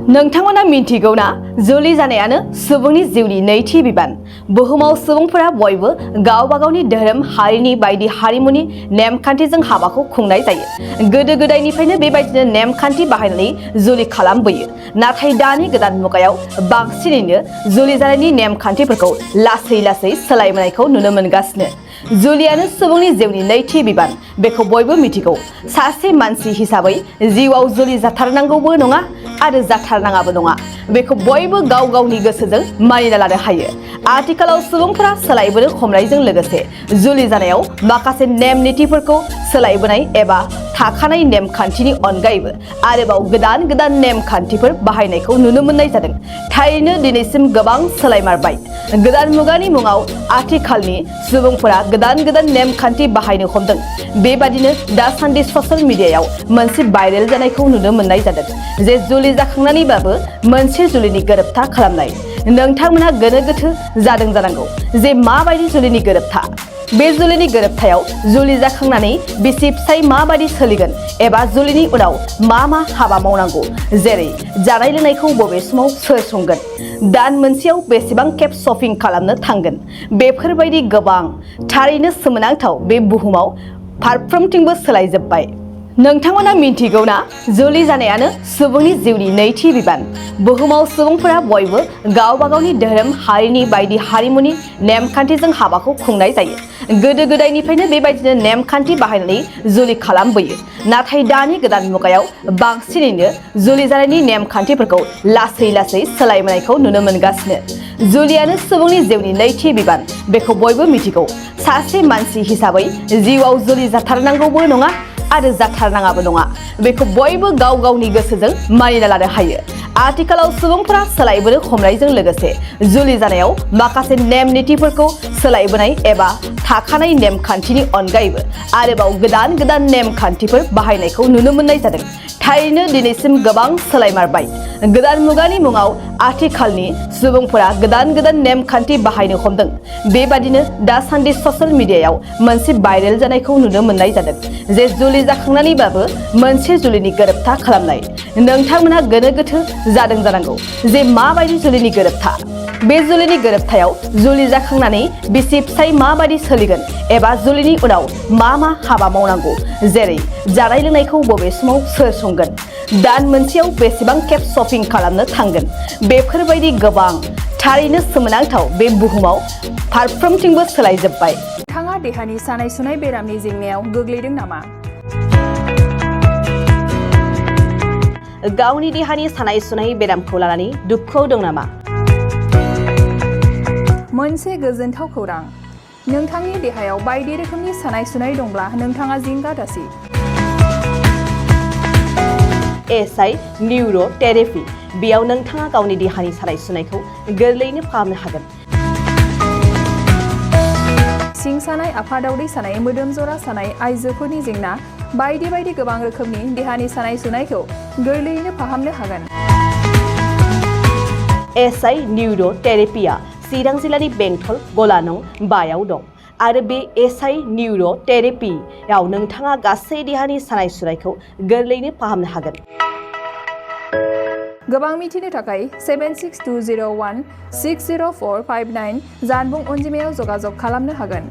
नोंथांमोना मिन्थिगौ ना जुलि जानायानो सुबुंनि जिउनि नैथि बिबान। बुहुमाव सुबुंफोरा बयबो गावबा गावनि धोरोम हारिनि बायदि हारिमुनि नेमखान्थिजों हाबाखौ खुंनाय जायो। गोदो गोदायनिफ्रायनो बेबायदिनो नेमखान्थि बाहायनानै जुलि खालामबोयो। नाथाय दानि गोदान मुगायाव बांसिनैनो जुलि जानायनि नेमखान्थिफोरखौ लासै लासै सोलायबोनायखौ नुनो मोनगासिनो। जुलियानो सुबुंनि जिउनि नैथि बिबान, बेखौ बयबो मिथिगौ। सासे मानसि हिसाबै जिउआव जुलि जाथारनांगौबो नङा आरो जाथारनाङाबो नङा, बेखौ बयबो गाव गावनि गोसोजों मानिना लानो हायो। आथिखालाव सुबुंफोरा सोलायबोनो हमनायजों लोगोसे जुलि जानायाव माखासे नेम नितिफोरखौ सोलायबोनाय एबा थाखानाय नेमखान्थिनि अनगायैबो आरोबाव गोदान गोदान नेमखान्थिफोर बाहायनायखौ नुनो मोननाय जादों। थारैनो दिनैसिम गोबां सोलायमारबाय। गोदान मुगानि मुङाव आथिखालनि सुबुंफोरा गोदान गोदान नेमखान्थि बाहायनो हमदों। बेबादिनो दासान्दि ससियेल मिडियायाव मोनसे भाइरेल जानायखौ नुनो मोननाय जादों जे जुलि जाखांनानैबाबो मोनसे जुलिनि गोरोबथा खालामनाय। नोंथांमोना गोनो गोथो जादों जानांगौ जे माबायदि जुलिनि गोरोबथा। बे जुलिनि गोरोबथायाव जुलि जाखांनानै बिसि फिसाय माबायदि सोलिगोन एबा जुलिनि उनाव मा मा हाबा मावनांगौ, जेरै जानाय लोंनायखौ बबे समाव सोर संगोन, दान मोनसेयाव बेसेबां खेब शपिं खालामनो थांगोन, बेफोरबायदि गोबां थारैनो सोमोनांथाव बे बुहुमाव फारफ्रोमथिंबो सोलायजोब्बाय। नोंथांमोना मिन्थिगौ ना जुलि जानायानो सुबुंनि जिउनि नैथि बिबान। बुहुमाव सुबुंफोरा बयबो गावबा गावनि धोरोम हारिनि बायदि हारिमुनि नेमखान्थिजों हाबाखौ खुंनाय जायो। गोदो गोदायनिफ्रायनो बेबायदिनो नेमखान्थि बाहायनानै जुलि खालामबोयो। नाथाय दानि गोदान मुगायाव बांसिनैनो जुलि जानायनि नेमखान्थिफोरखौ लासै लासै सोलायबोनायखौ नुनो मोनगासिनो। जुलियानो सुबुंनि जिउनि नैथि बिबान, बेखौ बयबो मिथिगौ। सासे मानसि हिसाबै जिउआव जुलि जाथारनांगौबो नङा आरो जाथारनाङाबो नङा, बेखौ बयबो गाव गावनि गोसोजों मानिना लानो हायो। आथिखालाव सुबुंफोरा सोलायबोनो हमनायजों लोगोसे जुलि जानायाव माखासे नेम नितिफोरखौ सोलायबोनाय एबा थाखानाय नेमखान्थिनि अनगायैबो आरोबाव गोदान गोदान नेमखान्थिफोर बाहायनायखौ नुनो मोननाय जादों। थारैनो दिनैसिम गोबां सोलायमारबाय। गोदान मुगानि मुङाव आथिखालनि सुबुंफोरा गोदान गोदान नेमखान्थि बाहायनो हमदों। बेबादिनो दासान्दि ससियेल मिडियायाव मोनसे भाइरेल जानायखौ नुनो मोननाय जादों जे जुलि जाखांनानैबाबो मोनसे जुलिनि गोरोबथा खालामनाय। नोंथांमोना गोनो गोथो जादों जानांगौ जे माबायदि जुलिनि गोरोबथा। बे जुलिनि गोरोबथायाव जुलि जाखांनानै बिसि फिसाय माबायदि सोलिगोन एबा जुलिनि उनाव मा मा हाबा मावनांगौ, जेरै जानाय लोंनायखौ बबे समाव सोर संगोन, दान मोनसेयाव बेसेबां खेब शपिं खालामनो थांगोन, बेफोरबायदि गोबां थारैनो सोमोनांथाव बे बुहुमाव फारफ्रोमथिंबो सोलायजोब्बाय। नोंथाङा देहानि सानाय सुनाय बेरामनि जेंनायाव गोग्लैदों नामा? गावनि देहानि सानाय सुनाय बेरामखौ लानानै दुखुआव दं नामा? मोनसे गोजोनथाव खौरां, नोंथांनि देहायाव बायदि रोखोमनि सानाय सुनाय दंब्ला नोंथाङा जिंगा दासि। एसआइ निउर' थेरापि, बेयाव नोंथाङा गावनि देहानि सानाय सुनायखौ गोरलैयैनो फाहामनो हागोन। सिं सानाय, आफादावदै सानाय, मोदोम जरा सानाय, आइजोफोरनि जेंना, बायदि बायदि गोबां रोखोमनि देहानि सानाय सुनायखौ गोरलैयैनो फाहामनो हागोन। एसआइ निउर' थेरापिया चिरां जिल्लानि बेंटल गलानं 5आव दं आरो बे एसआइ निउर' थेरापियाव नोंथाङा गासै देहानि सानाय सुनायखौ गोरलैयैनो फाहामनो हागोन। गोबां मिथिनो थाखाय 7620160459 जानबुं अनजिमायाव जगाजग खालामनो हागोन।